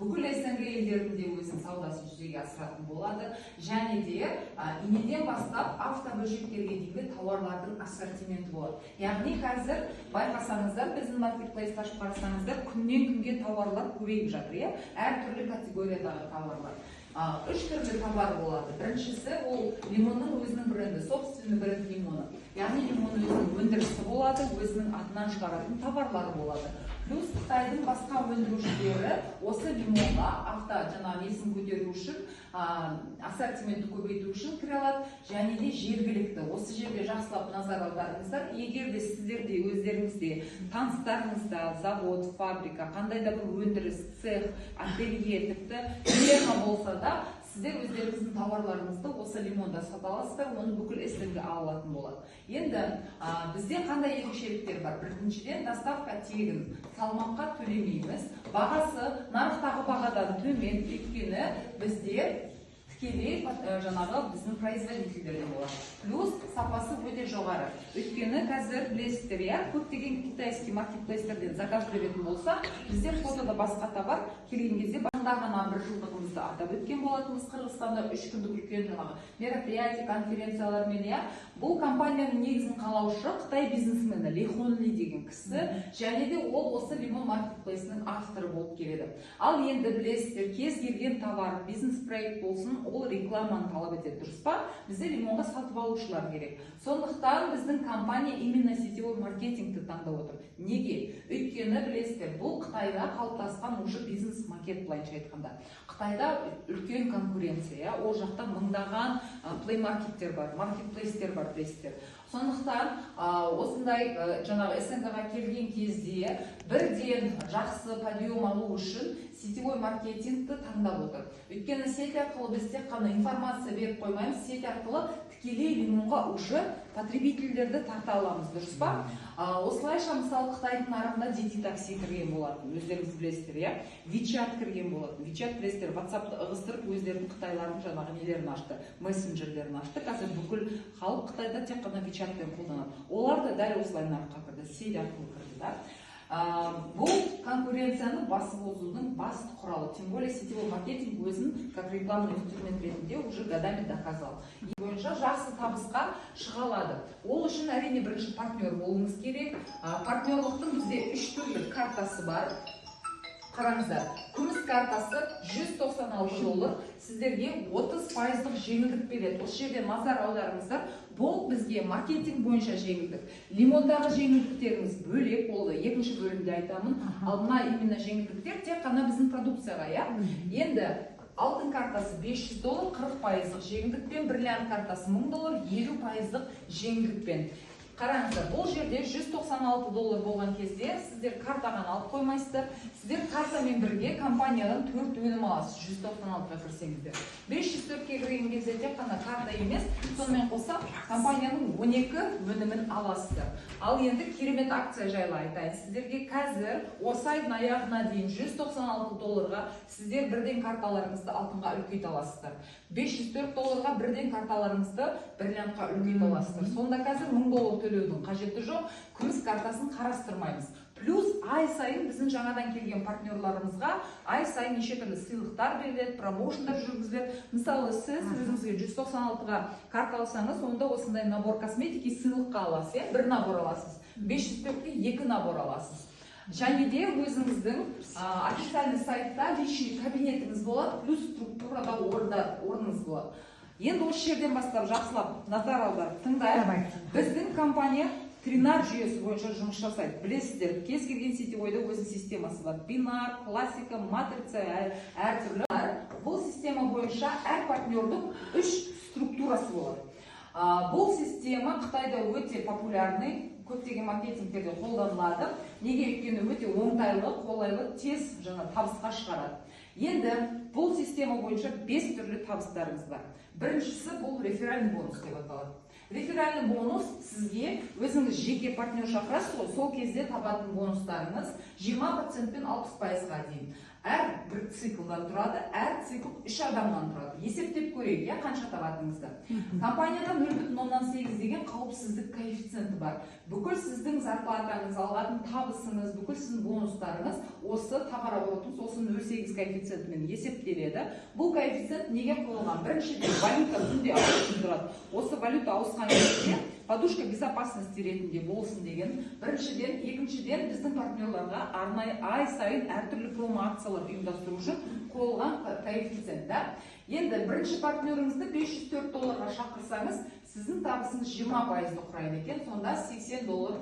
Бүкіл СНГ елдерінде өзінің саудасын жүзеге асыратын болады. Және де инеден бастап автобөлшектерге дейінгі тауарлардың ассортименті болады. Яғни қазір байқасаңыздар, біздің маркетплейсті ашып қарасаңыздар, күннен күнге тауарлар көбейіп жатыр, иә, әртүрлі категориядағы тауарлар. Үш түрлі товар болады. Біріншісі — ол Лимонның өзінің бренді, собственный бренд Лимона, яғни Лимон өзінің өндірісі болады, өзінің атынан шығаратын товарлары болады. Плюс Қытайдың басқа өндірушілері осы Лимонға авто жаңағы несін көтеру үшін, ассортиментті көбейту үшін кіре алады. Және де жергілікті, осы жерде жақсылап назар аударыңыздар: егер де сіздерде өздеріңізде, таныстарыңызда завод, фабрика, қандай да бір өндіріс, цех, ателье, тіпті ферма болса да, сіздер өздеріңіздің тауарларыңызды осы Лимонда сата аласыздар, оны бүкіл СНГ ала алатын болады. Енді бізде қандай ерекшеліктер бар? Біріншіден, доставка тегін, салмаққа төлемейміз, бағасы нарықтағы бағадан төмен, өйткені бізде тікелей жаңағы біздің производительдерден болады. Плюс сапасы өте жоғары, өйткені қазір білесіздер, иә, көптеген китайский маркетплейстерден заказ беретін болса, бізде фотода басқа товар, келген кезде. Басында ғана бір жылдығымызды атап өткен болатынбыз Қырғызстанда, 3 күндік үлкен жаңағы мероприятие, конференциялармен, иә. Бұл компанияның негізін қалаушы — қытай бизнесмені Ли Хон Ли деген кісі және де ол осы Лимон маркетплейсінің авторы болып келеді. Ал енді білесіздер, кез келген товар, бизнес проект болсын, ол рекламаны талап етеді, дұрыс па? Бізде Лимонға сатып алушылар керек. Сондықтан біздің компания именно сетевой маркетингті таңдап отыр. Неге? Өйткені білесіздер, бұл Қытайда қалыптасқан уже бизнес макет. Былайынша айтқанда, Қытайда үлкен конкуренция, иә, ол жақта мыңдаған плей маркеттер бар, маркетплейстер бар, білесіздер. Сондықтан осындай жаңағы СНГ ға келген кезде бірден жақсы подъем алу үшін сетевой маркетингті таңдап отыр. Өйткені сеть арқылы біз тек қана информация беріп қоймаймыз, сеть арқылы тікелей Лимонға уже потребительдерді тарта аламыз, дұрыс па? Осылайша, мысалы, Қытайдың нарығында Диди такси кірген болатын, өздеріңіз білесіздер, иә, WeChat кірген болатын. WeChat, білесіздер, WhatsAppты ығыстырып, өздерінің, қытайлардың жаңағы нелерін ашты, мессенджерлерін ашты. Қазір бүкіл халық Қытайда тек қана WeChatпен қолданады. Олар да дәл осылай нарыққа кірді, сеть арқылы кірді да. Бұл конкуренцияны басып озудың басты құралы. Тем более сетевой маркетинг өзін как рекламный инструмент ретінде уже годами доказал. Бойынша жақсы табысқа шыға алады. Ол үшін, әрине, бірінші партнер болуыңыз керек. Партнерлықтың бізде үш түрлі картасы бар. Қараңыздар, күміс картасы 196 доллар, сіздерге 30 пайыздық жеңілдік береді. Осы жерде назар аударыңыздар, бұл бізге маркетинг бойынша жеңілдік. Лимондағы жеңілдіктеріміз бөлек, ол екінші бөлімде айтамын. Ал мына именно жеңілдіктер тек қана біздің продукцияға, иә. Енді алтын картасы 500 доллар, 40 пайыздық жеңілдікпен, бриллиант картасы 1000 доллар, 50 пайыздық жеңілдікпен. Қараңыздар, бұл жерде 196 доллар болған кезде сіздер картаға алып қоймайсыздар, сіздер картамен бірге компаниядан төрт өнім аласыз 196-ға кірсеңіздер. 504-ке кірген кезде тек қана карта емес, сонымен қоса компанияның 12 өнімін аласыздар. Ал енді керемет акция жайлы айтайын сіздерге. Қазір осы айдың аяғына дейін 196 долларға сіздер бірден карталарыңызды алтынға үлкейте аласыздар, 504 долларға бірден карталарыңызды бриллиантқа үлкейте аласыздар. Сонда қазір 1000 доллар төлеудің қажеті жоқ, күміс картасын қарастырмаймыз. Плюс ай сайын біздің жаңадан келген партнерларымызға ай сайын неше түрлі сыйлықтар беріледі, промоушндар жүргізіледі. Мысалы, сіз өзіңізге 196-ға карта алсаңыз, онда осындай набор косметики сыйлыққа аласыз, иә, бір набор аласыз, 504-ке екі набор аласыз. Және де өзіңіздің официальный сайтта личный кабинетіңіз болады, плюс структурада орныңыз болады. Енді осы жерден бастап жақсылап назар аударып тыңдайық. Давайте. Біздің компания тринар жүйесі бойынша жұмыс жасайды. Білесіздер, кез келген сетевойда өзінің системасы бар: бинар, классика, матрица, әртүрлі. Бұл система бойынша әр партнердің үш структурасы болады. Бұл система Қытайда өте популярный, көптеген маркетингтерде қолданылады. Неге? Өйткені өте оңтайлы, қолайлы, тез жаңа табысқа шығарады. Енді бұл система бойынша бес түрлі табыстарымыз бар. Біріншісі — бұл реферальный бонус деп аталады. Реферальный бонус — сізге өзіңіз жеке партнер шақырасыз ғой, сол кезде табатын бонустарыңыз 20 процентпен 60 пайызға дейін. Әр бір циклдан тұрады, әр цикл үш адамнан тұрады. Есептеп көрейік, иә, қанша табатыныңызды. Компанияда 0,8 деген қауіпсіздік коэффициенті бар. Бүкіл сіздің зарплатаңыз, алатын табысыңыз, бүкіл сіздің бонустарыңыз, осы товарооборотыңыз осы 0,8 коэффициентімен есептеледі. Бұл коэффициент неге қойылған? Біріншіден, валюта күнде ауысып тұрады. Осы валюта ауысқан кезде подушка безопасности ретінде болсын деген біріншіден. Екіншіден, біздің партнерларға арнайы ай сайын әртүрлі промо акциялар ұйымдастыру үшін қойылған коэффициент да. Енді бірінші партнеріңізді 504 долларға шақырсаңыз, сіздің табысыңыз 20%-ды құрайды екен. Сонда 80 доллар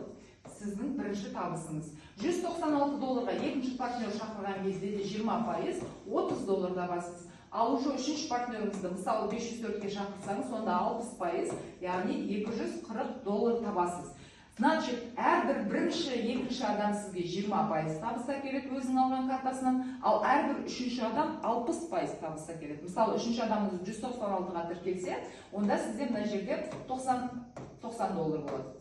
сіздің бірінші табысыңыз. 196 долларға екінші партнер шақырған кезде де 20%, 30 доллар табасыз. Ал уже үшінші партнеріңізді, мысалы, 504-ке шақырсаңыз, сонда 60%, яғни 240 доллар табасыз. Значит, әрбір бірінші, екінші адам сізге 20% табыс әкеледі өзінің алған картасынан, ал әрбір үшінші адам 60% табыс әкеледі. Мысалы, үшінші адамыңыз 196-ға тіркелсе, онда сізде мына жерде 90 доллар болады.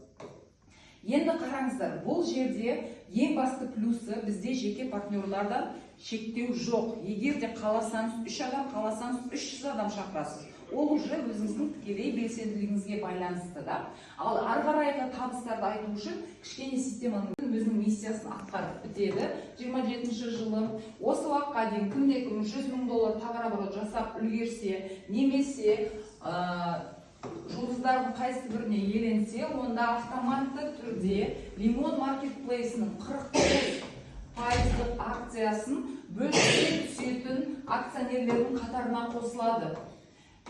Енді қараңыздар, бұл жерде ең басты плюсы: бізде жеке партнерлардан шектеу жоқ. Егер де қаласаңыз, үш адам, қаласаңыз, 300 адам шақырасыз. Ол уже өзіңіздің тікелей белсенділігіңізге байланысты да. Ал ары қарайғы табыстарды айту үшін кішкене системаның өзінің миссиясын атқарып бітеді 27 жылы. Осы уақытқа дейін кімде кім 100 мың доллар товарооборот жасап үлгерсе немесе жұлдыздардың қайсы біріне иеленсе, онда автоматты түрде Лимон маркетплейсінің 49%-лық акциясын бөлшекке түсетін акционерлердің қатарына қосылады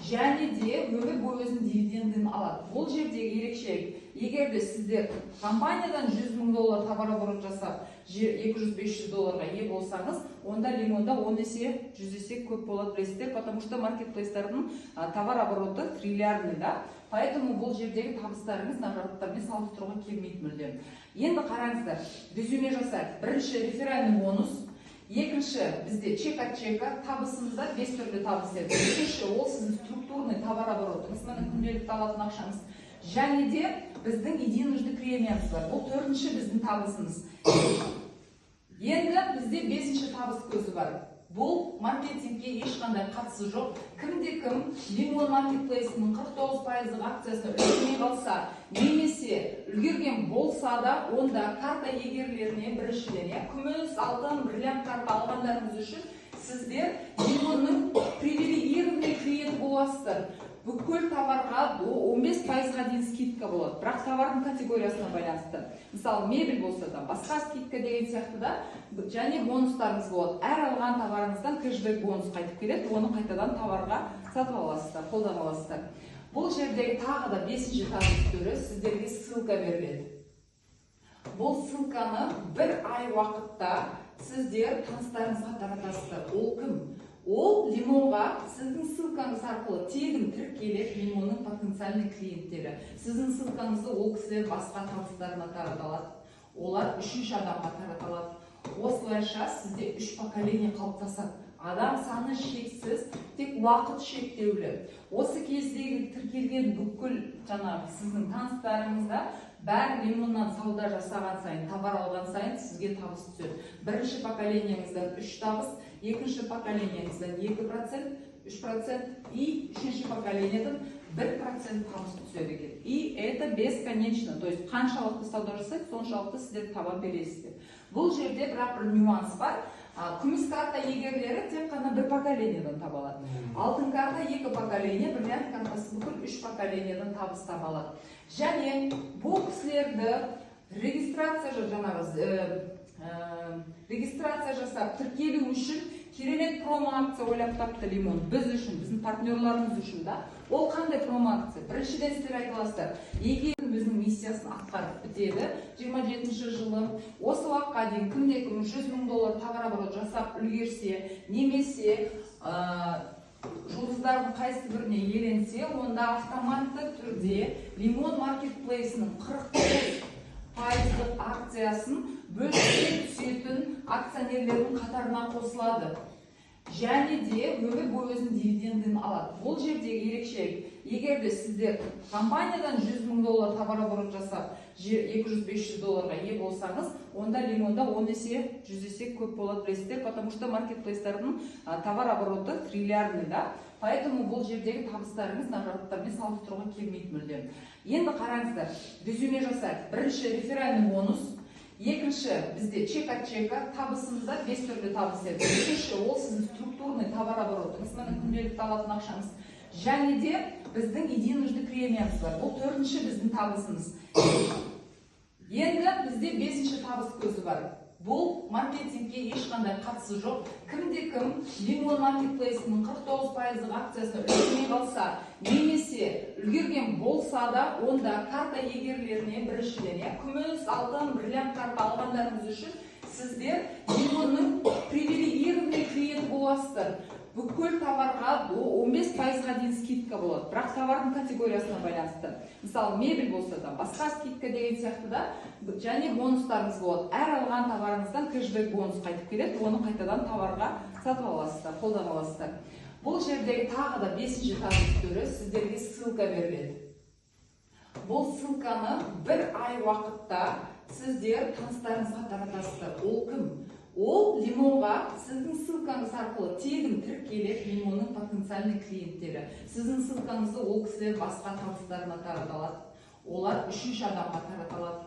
және де өмір бойы өзінің дивидендін алады. Бұл жердегі ерекшелік: егер де сіздер компаниядан 100 мың доллар товарооборот жасап, 200-500 долларға ие болсаңыз, онда Лимонда 10 есе, 100 есе көп болады, білесіздер, потому что маркетплейстардың товарообороты триллиардный да. Поэтому бұл жердегі табыстарыңыз наградтармен салыстыруға келмейді мүлдем. Енді қараңыздар, резюме жасайық. Бірінші, реферальный бонус. Екінші, бізде чек от чека табысымызда бес түрлі табыс еді. Үшінші, ол сіздің структурный товарооборотыңыз, міне, күнделікті алатын ақшаңыз. Және де біздің единожды премиямыз бар, бұл төртінші біздің табысымыз. Енді бізде бесінші табыс көзі бар. Бұл маркетингке ешқандай қатысы жоқ. Кімде кім Лимон маркетплейсінің 49%-лық акциясына үлгермей қалса немесе үлгерген болса да, онда карта иегерлеріне, біріншіден, иә, күміс, алтын, бриллиант карта алғандарыңыз үшін сіздер Лимонның привилегированный клиенті боласыздар. Бүкіл товарға до 15%-ға дейін скидка болады, бірақ товардың категориясына байланысты. Мысалы, мебель болса да, басқа скидка деген сияқты да. Және бонустарыңыз болады. Әр алған товарыңыздан кэшбэк бонус қайтып келеді, оны қайтадан товарға сатып аласыздар, қолдана аласыздар. Бұл жердегі тағы да бесінші табыс түрі: сіздерге ссылка беріледі. Бұл ссылканы бір ай уақытта сіздер таныстарыңызға таратасыздар. Ол кім? Ол Лимонға сіздің ссылкаңыз арқылы тегін тіркеледі Лимонның потенциальный клиенттері. Сіздің ссылкаңызды ол кісілер басқа таныстарына тарата алады, олар үшінші адамға тарата алады. Осылайша сізде үш поколение қалыптасады. Адам саны шексіз, тек уақыт шектеулі. Осы кездегі тіркелген бүкіл жаңағы сіздің таныстарыңызда бәрі Лимоннан сауда жасаған сайын, товар алған сайын сізге табыс түседі. Бірінші поколениеңізден үш табыс, екінші поколениеңізден 2%, 3% и үшінші поколениеден 1% табыс түседі екен. И это бесконечно, то есть қаншалықты сауда жасайды, соншалықты сіздер таба бересіздер. Бұл жерде бірақ бір нюанс бар. Күміс карта иегерлері тек қана бір поколениеден таба алады, алтын карта екі поколение, бриллиант картасы бүкіл үш поколениеден табыс таба алады. Және бұл кісілерді регистрация жаңағы регистрация жасап тіркелу үшін керемет промо акция ойлап тапты Лимон біз үшін, біздің партнерларымыз үшін да. Ол қандай промо акция? Біріншіден, сіздер айта аласыздар, егер өзінің миссиясын атқарып бітеді 27 жылы, осы уақытқа дейін кімде кім 100 мың доллар товарооборот жасап үлгерсе немесе жұлдыздардың қайсы біріне иеленсе, онда автоматты түрде Лимон маркетплейсінің 49%-лық акциясын бөлшекке түсетін акционерлердің қатарына қосылады және де өмір бойы өзінің дивидендін алады. Бұл жердегі ерекшелік: Егер де сіздер компаниядан 100 мың доллар товарооборот жасап, 200-500 долларға ие болсаңыз, онда Лимонда 10 есе, 100 есе көп болады, білесіздер, потому что маркетплейстардың товарообороты триллиардный да. Поэтому бұл жердегі табыстарыңыз наградтармен салыстыруға келмейді мүлдем. Енді қараңыздар, резюме жасайық. Бірінші — реферальный бонус, екінші — бізде чек от чека, табысымызда бес түрлі табыс еді. Үшінші — ол сіздің структурный товарооборотыңыз, міне, күнделікті алатын ақшаңыз. Және де біздің единожды премиямыз бар, бұл төртінші біздің табысымыз. Енді бізде бесінші табыс көзі бар. Бұл маркетингке ешқандай қатысы жоқ. Кімде кім Лимон маркетплейсінің 49 пайыздық акциясына үлгермей қалса немесе үлгерген болса да, онда карта иегерлеріне, біріншіден, иә, күміс, алтын, бриллиант карта алғандарыңыз үшін сіздер Лимонның привилегированный клиенті боласыздар. Бүкіл товарға до 15 пайызға дейін скидка болады, бірақ товардың категориясына байланысты. Мысалы, мебель болса да, басқа скидка деген сияқты да. Және бонустарыңыз болады. Әр алған товарыңыздан кэшбэк бонус қайтып келеді, оны қайтадан товарға сатып аласыздар, қолдана аласыздар. Бұл жердегі тағы да бесінші табыс түрі: сіздерге ссылка беріледі. Бұл ссылканы бір ай уақытта сіздер таныстарыңызға таратасыздар. Ол кім? Ол Лимонға сіздің ссылкаңыз арқылы тегін тіркеледі. Лимонның потенциальный клиенттері сіздің ссылкаңызды, ол кісілер басқа таныстарына тарата алады, олар үшінші адамға тарата алады.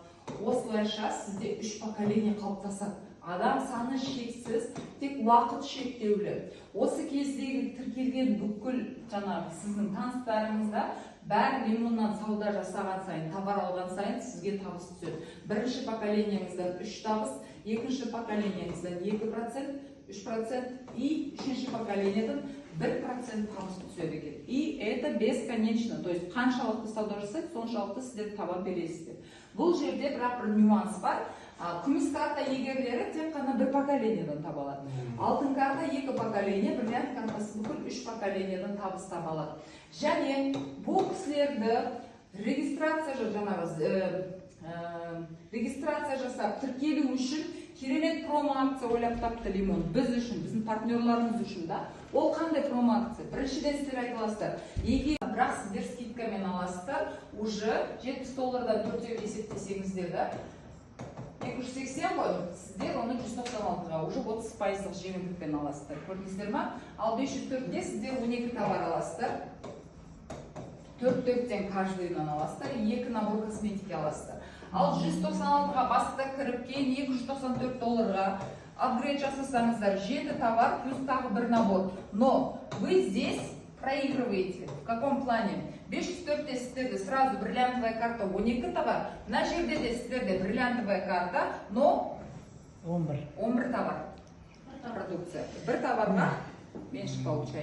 Осылайша сізде үш поколение қалыптасады. Адам саны шексіз, тек уақыт шектеулі. Осы кездегі тіркелген бүкіл жаңағы сіздің таныстарыңызда бәрі Лимоннан сауда жасаған сайын, товар алған сайын сізге табыс түседі. Бірінші поколениеңізден үш табыс, екінші поколениеңізден 2%, 3% и үшінші поколениеден 1% табыс түседі екен. И это бесконечно, то есть қаншалықты сауда жасайды, соншалықты сіздер таба бересіздер. Бұл жерде бірақ бір нюанс бар. Күміс карта иегерлері тек қана бір поколениеден таба алады, алтын карта екі поколение, бриллиант картасы бүкіл үш поколениеден табыс таба алады. Және бұл кісілерді регистрация жаңағы регистрация жасап тіркелу үшін керемет промо акция ойлап тапты Лимон біз үшін, біздің партнерларымыз үшін да. Ол қандай промо акция? Біріншіден, сіздер айта аласыздар, егер, бірақ сіздер скидкамен аласыздар уже 70 доллардан төртеу есептесеңіздер да, 280 ғой, сіздер оны 196-ға, уже 30 пайыздық жеңілдікпен аласыздар, көрдіңіздер ма? Ал 504-те сіздер 12 товар аласыздар, төрт төрттен каждыйынан аласыздар, екі набор косметики аласыздар. Ал 196-ға баста кіріп, кейін 294 долларға апгрейд жасасаңыздар, жеті товар плюс тағы бір набор. Но вы здесь проигрываете. В каком плане? 504-те сіздерде сразу бриллиантовая карта, 12 товар. Мына жерде де сіздерде бриллиантовая карта, но 11. 11 товар продукция, бір товарға меньше получаете.